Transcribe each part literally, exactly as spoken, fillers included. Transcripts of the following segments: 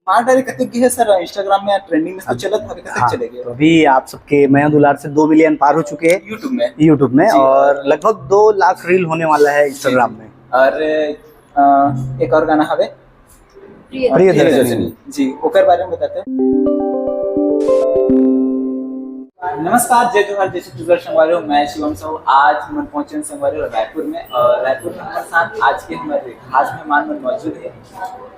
मार डारे कतेक गे हे सर, Instagram में ट्रेंडिंग में तो चलत हवे, कतेक हाँ, चले गे? तो अभी आप सबके मया दुलार से दो मिलियन पार हो चुके हैं YouTube में। YouTube में, जी। और लगभग दो लाख रील होने वाला है Instagram में। और अ, एक और गाना हवे प्रियदर्शनी। जी, ओकर बारे में बताते हैं। नमस्कार, जय जोहार, जय छत्तीसगढ़ संगवारी हो, मैं शिवम साहू। आज हमन पहुंचे हैं संगवारी हो रायपुर में, और रायपुर में हमारे साथ आज के हमारे खास मेहमान मन मौजूद है।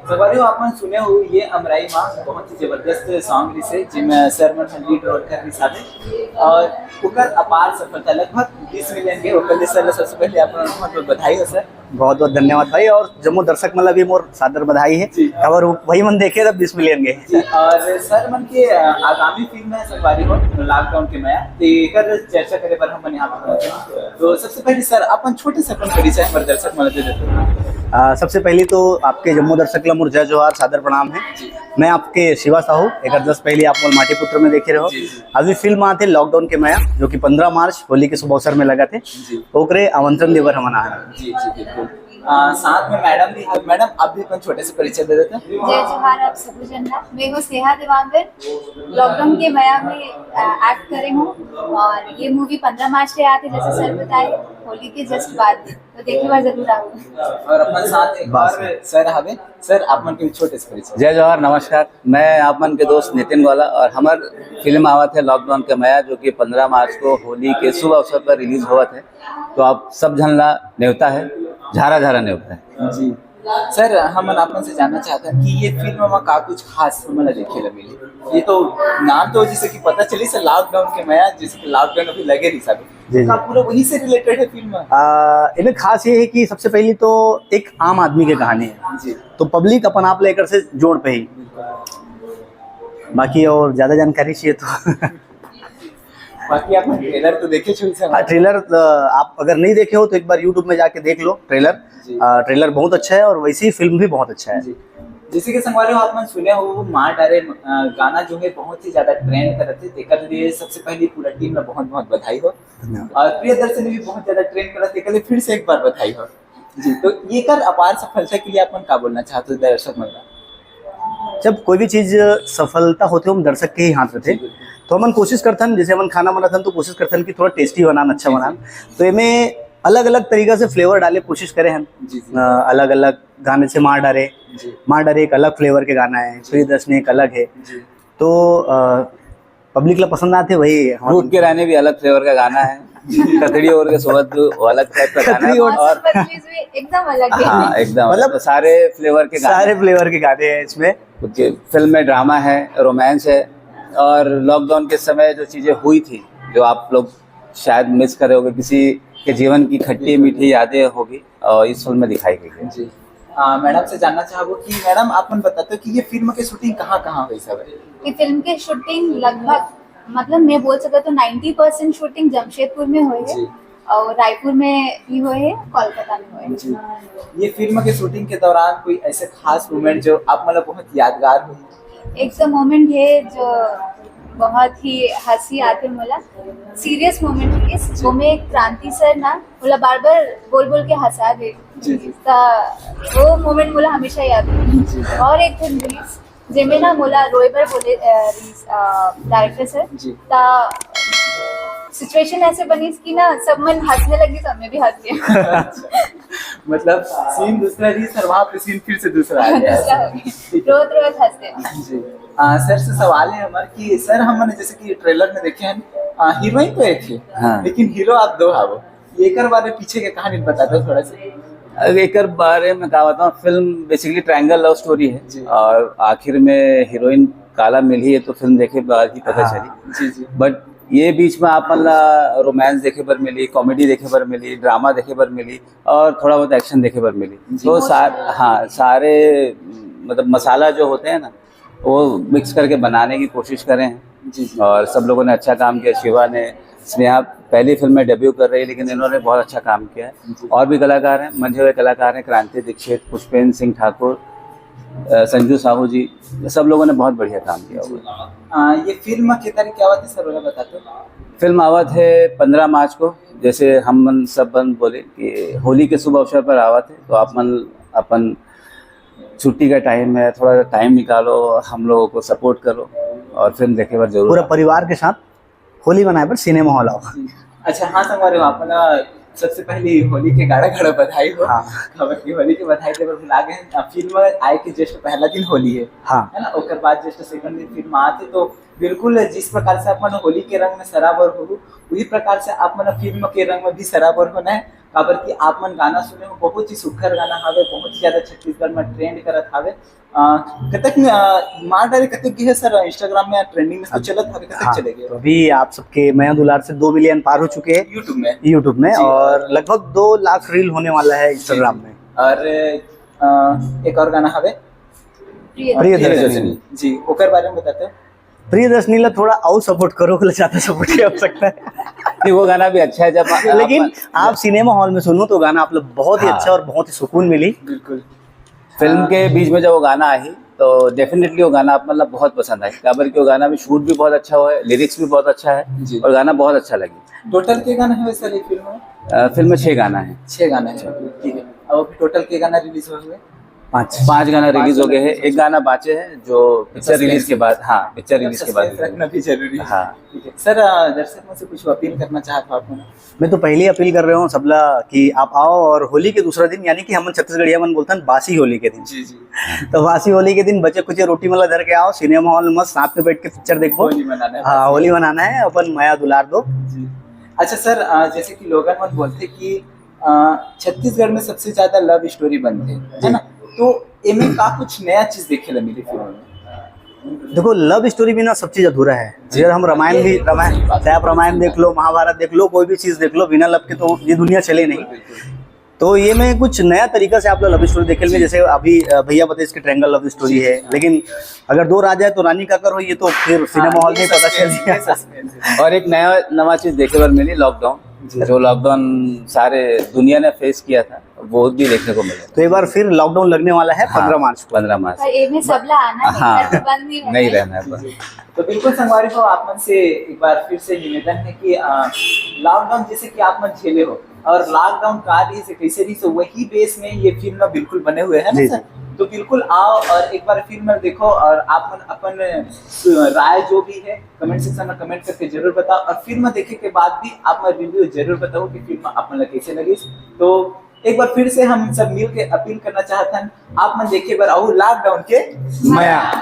संगवारी हो, आप मन सुने हो ये अमराई माँ बहुत ही जबरदस्त सॉन्ग रिसे, जिसमें सर मन लीड रोल कर रही साथे, और ओकर अपार सफलता लगभग बीस मिलियन के, ओकर लिए सर सबसे पहले आप मन बहुत बहुत बधाई हो सर। बहुत बहुत धन्यवाद भाई, और जम्मो दर्शक मन ला भी मोर सादर बधाई है। जी। खबर वही मन देखे तब बीस मिलियन गे। जी, और सर मन के अ, आगामी फिल्म है संगवारी हो लॉकडाउन के मया, तो एकर चर्चा करे बर हमन यहाँ पे पहुंचे हैं। तो सबसे पहले सर अपन छोटे से अपन परिचय हमारे दर्शक मन ला दे देते हैं। आ, सबसे पहले तो आपके जम्मो दर्शक ला मोर जय जोहार, सादर प्रणाम है। जी। मैं आपके शिवा साहू, एक दस पहले आप मोर माटी पुत्र में देखे रहो। जी, जी। अभी फिल्म आते लॉकडाउन के मया, जो कि पंद्रह मार्च होली के शुभ अवसर में लगा थे, जी। ओकरे आमंत्रण देबर हमन आए हैं। जी, जी, बिल्कुल। आ, साथ में मैडम भी है। मैडम, आप भी अपन छोटे से परिचय दे देते हैं। जय जोहार आप सबो झन ला। मैं हूँ स्नेहा देवांगन। लॉकडाउन के मया में एक्ट करे हूँ और ये मूवी पंद्रह मार्च के आते, जैसे सर बताए, होली के जस्ट बाद, तो देखे बर जरूर आओ। और अपन साथ एक बस। और सर हवे। सर, आप मन के छोटे से परिचय। जय जोहार, नमस्कार। मैं आप मन के दोस्त नितिन गोला और हमर फिल्म आवत है लॉकडाउन के मया, जो कि पंद्रह मार्च को होली के शुभ अवसर पर रिलीज होवत है। तो आप सब झन ला नेवता है, झारा झारा नेवता है। जी सर, हमन आप मन से जानना चाहते हैं कि ये फिल्म में का कुछ खास हमन ला देखे ला मिले। ये तो नाम तो जैसे कि पता चली सर, लॉकडाउन के मया, जैसे कि लॉकडाउन अभी लगे रही सब, जी, जी। का पूरा वही से रिलेटेड है फिल्म? आ, इनमें खास ये है कि सबसे पहली तो एक आम आदमी की कहानी है, जी। तो पब्लिक अपन आप लेकर से जोड़ पे ही। बाकी और ज्यादा जानकारी चाहिए तो बाकी आप ट्रेलर तो देखे छुल से। हाँ, ट्रेलर, अ, आप अगर नहीं देखे हो तो एक बार YouTube में जाके देख लो ट्रेलर। जी। अ, ट्रेलर बहुत अच्छा है और वैसे ही फिल्म भी बहुत अच्छा है। जी। जैसे कि संगवारी हो, आप मन सुने हो वो मार डारे अ, गाना जो है बहुत ही ज्यादा ट्रेंड करत है, तेकर लिए सबसे पहले पूरा टीम में बहुत बहुत बधाई हो। धन्यवाद। और प्रियदर्शनी भी बहुत ज्यादा ट्रेंड करत है, तेकर लिए फिर से एक बार बधाई हो। जी, तो ये कर अपार सफलता के लिए आप मन का बोलना चाहते हो दर्शक मन का? जब कोई भी चीज सफलता होते हम दर्शक के ही हाथ में थे, तो हमन कोशिश करथन, जैसे हमन खाना बनाथन तो कोशिश करथन कि थोड़ा टेस्टी बनान, अच्छा बनान। तो एमे अलग अलग तरीका से फ्लेवर डाले कोशिश करे हन। जी, जी। अ, अलग अलग गाने से मार डारे, जी। मार डारे एक अलग फ्लेवर के गाना है, प्रियदर्शनी एक अलग है। जी। तो पब्लिक ला पसंद आते वही हमारे रूप के रानी भी अलग फ्लेवर का गाना है, कतड़ी और के सोबत जो वो अलग टाइप का गाना है। कतड़ी और और बदली हुई एकदम अलग है। हाँ, एकदम मतलब मतलब सारे फ्लेवर के गाने सारे फ्लेवर के गाने हैं इसमें। क्योंकि फिल्म में ड्रामा है, रोमांस है, और लॉकडाउन के समय जो चीजें हुई थी, जो आप लोग शायद मिस करे होगे, किसी के जीवन की खट्टी मीठी यादें होगी और इस फिल्म में दिखाई गई है। जी। आ, मैडम से जानना चाहबो कि मैडम, आप मन बताते हो कि ये फिल्म के शूटिंग कहाँ कहाँ हुई सब? ये फिल्म के शूटिंग लगभग, मतलब, मैं बोल सकता तो नाइन्टी परसेंट शूटिंग जमशेदपुर में हुई है जी। और रायपुर में भी हुई है, कोलकाता में हुई है। जी। ये फिल्म के शूटिंग के दौरान कोई ऐसे खास मोमेंट जो आप मतलब बहुत यादगार हो? एक तो मोमेंट है जो बहुत ही हंसी आते मोला, सीरियस मोमेंट है। वो में क्रांति सर ना, मोला बार बार बोल बोल के हंसा दे। जी, जी। ता वो मोमेंट मोला हमेशा याद है। और एक दिन रिलीज जेमे ना मोला रोए बर बोले डायरेक्टर सर, जी। ता सिचुएशन ऐसे बनी कि ना सब मन हंसने लगी, तो मैं भी हंस गया। मतलब सीन दूसरा रही सर, वहाँ पे सीन फिर से दूसरा आ गया। दूसरा हो गया। रोत रोत हंस गया। जी। आ, सर से सवाल है हमार कि सर, हमन जैसे कि ट्रेलर में देखे हैं, आ, हीरोइन तो एक है, हाँ। लेकिन हीरो आप दो हावो। एकर बारे पीछे के कहानी बताते हो थोड़ा सा। अब एकर बारे में का बताऊँ, फिल्म बेसिकली ट्रायंगल लव स्टोरी है जी। और आखिर में हीरोइन काला मिली है, तो फिल्म देखे बाद ही पता हाँ। चली। जी, जी। बट ये बीच में आप मन ला रोमांस देखे बर मिली, कॉमेडी देखे बर मिली, ड्रामा देखे बर मिली और थोड़ा बहुत एक्शन देखे बर मिली। जी। तो सार, हाँ, सारे मतलब मसाला जो होते हैं ना, वो मिक्स करके बनाने की कोशिश करे हैं। जी, जी। और सब लोगों ने अच्छा काम किया। शिवा ने, स्नेहा पहली फिल्म में डेब्यू कर रही है, लेकिन इन्होंने बहुत अच्छा काम किया है। जी। और भी कलाकार हैं, मंझे हुए कलाकार हैं, क्रांति दीक्षित, पुष्पेंद्र सिंह ठाकुर, अ, संजू साहू जी, सब लोगों ने बहुत बढ़िया काम किया हुआ है। आ, ये फिल्म के तरीके क्या बात है सर, वाला बताते हो? फिल्म आवत है पंद्रह मार्च को, जैसे हम मन सब मन बोले कि होली के शुभ अवसर पर आवत है, तो आप मन अपन छुट्टी का टाइम है, थोड़ा टाइम निकालो, हम लोगों को सपोर्ट करो और फिल्म देखे बर जरूर पूरा आओ। परिवार के साथ होली मनाए बर सिनेमा हॉल आओ। अच्छा, हाँ संगवारी हो, आप मन ला सबसे पहले होली के गाड़ा गाड़ा बधाई हो। हाँ। काबर कि होली के बधाई देबर भुला गए हैं। अब फिल्म आए के जस्ट पहला दिन होली है, हाँ। है ना? ओकर बाद जस्ट सेकंड दिन फिल्म आते तो बिल्कुल जिस प्रकार से आप मन होली के रंग में सराबोर हो, वही प्रकार से आप मन फिल्म के रंग में भी सराबोर होना है। काबर कि आप मन गाना सुने हो, बहुत ही सुघर गाना हवे, बहुत ही ज्यादा छत्तीसगढ़ में ट्रेंड करत हवे। अ, कतक में, अ, मार डाले कतक की है सर, Instagram में ट्रेंडिंग में तो अब, चलत हवे, कतक हाँ, चले गए? तो अभी आप सबके मया दुलार से दो मिलियन पार हो चुके हैं YouTube में। YouTube में, जी। और लगभग दो लाख रील होने वाला है जी, Instagram जी। में। और, अ, एक और गाना हवे प्रियदर्शनी। प्रियदर्शनी। जी, ओकर बारे में बताते हैं। प्रियदर्शनी ला थोड़ा और सपोर्ट करो, बोले ज्यादा सपोर्ट नहीं हो सकता है। नहीं, वो गाना भी अच्छा है जब आप लेकिन आप सिनेमा हॉल में सुनो तो गाना आप लोग बहुत ही हाँ। अच्छा और बहुत ही सुकून मिली। बिल्कुल। फिल्म हाँ। के बीच में जब वो गाना आई तो डेफिनेटली वो गाना आप मतलब बहुत पसंद आए, काबर कि वो गाना में शूट भी बहुत अच्छा हुआ है, लिरिक्स भी बहुत अच्छा है जी। और गाना बहुत अच्छा लगे। टोटल के गाना है सर ये फिल्म में? अ, फिल्म में छह गाना है। छह गाना है, ठीक है। अब अभी टोटल के गाना रिलीज हुए हुए? पाँच। पाँच गाना पाँच रिलीज हो गए हैं, गाना। एक गाना बाचे है जो पिक्चर सस्पेंस। रिलीज के बाद, हाँ, पिक्चर रिलीज के बाद सस्पेंस रिलीज। रखना भी जरूरी है। हाँ। ठीक है। सर, अ, दर्शक मन से कुछ अपील करना चाहत हो आप मन? मैं तो पहली अपील कर रहे हूँ सबला कि आप आओ और होली के दूसरा दिन, यानी कि हमन छत्तीसगढ़िया मन बोलथन बासी होली के दिन। जी, जी। तो बासी होली के दिन बचे कुचे रोटी मन ला धर के आओ, सिनेमा हॉल में मस्त साथ में बैठ के पिक्चर देखो। होली मनाना है। हाँ, होली मनाना है, अपन मया दुलार दो। जी। अच्छा सर, अ, जैसे कि लोगन मन बोलथे कि, अ, छत्तीसगढ़ में सबसे ज्यादा लव स्टोरी बनथे, है जी। ना? तो एमे का कुछ नया चीज देखे ला मिली फिल्म में? देखो, लव स्टोरी बिना सब चीज अधूरा है। जी। अगर हम रामायण भी, ये रामायण, सही बात है। चाहे आप रामायण देख लो, महाभारत देख लो, कोई भी चीज देख लो, बिना लव के तो ये दुनिया चले नहीं। बिल्कुल। तो ये में कुछ नया तरीका से आप लोग लव स्टोरी देखे में, जी। जैसे अभी, अ, भैया बताइस कि ट्रायंगल लव स्टोरी जी, है, हाँ। लेकिन अगर दो राजा है तो रानी काकर हो, ये तो फिर सिनेमा हाँ, हॉल ये में पता सस्पेंस, चल गया। ये सस्पेंस है। और एक नया, नवा चीज देखे बर मिली, लॉकडाउन। जी। जो लॉकडाउन सारे दुनिया ने फेस किया था, वो भी देखने को मिला। तो एक बार फिर लॉकडाउन लगने वाला है हाँ, पन्द्रह मार्च को। पन्द्रह मार्च। पर एमे सबला आना है, हाँ, घर में बंद नहीं होना नहीं है। रहना है बस। तो बिल्कुल संगवारी हो, आप मन से एक बार फिर से निवेदन है कि, अ, लॉकडाउन जैसे कि आप मन झेले हो और लॉकडाउन का रही से कैसे रही, तो वही बेस में ये फिल्म बिल्कुल बने हुए है ना जी, सर? जी। तो बिल्कुल आओ और एक बार फिल्म देखो और आप मन अपन सु-, राय जो भी है कमेंट सेक्शन में कमेंट करके जरूर बताओ और फिल्म देखे के बाद भी आप मन रिव्यू जरूर बताओ कि फिल्म आप मन ला कैसे लगी। तो एक बार फिर से हम सब मिल के अपील करना चाहत हन, आप मन देखे बर अउ लॉकडाउन के मया।